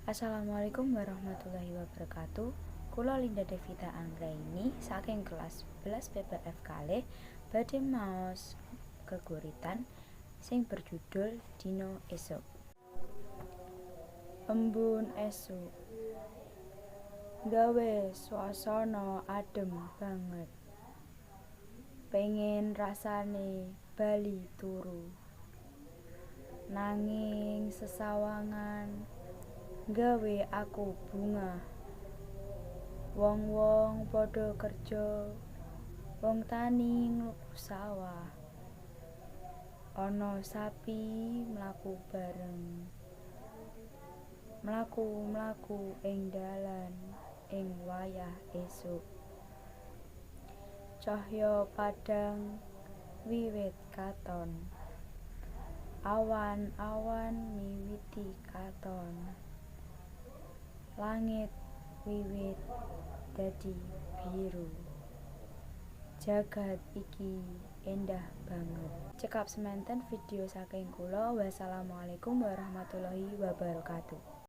Assalamualaikum warahmatullahi wabarakatuh. Kula Linda Devita Anggraini saking kelas 11 PPF kalih badhe maos geguritan sing berjudul Dina Esuk. Embun esuk gawe swasana adem banget. Pengen rasane bali turu. Nanging sesawangan gawe aku bungah. Wong-wong padha kerja, wong tani ngluku sawah. Ana sapi mlaku bareng. Mlaku-mlaku ing dalan ing wayah esuk. Cahya padhang wiwit katon. Awan-awan miwiti katon. Langit wiwit dadi biru. Jagad iki endah banget. Cekap semanten video saking kula. Wassalamualaikum warahmatullahi wabarakatuh.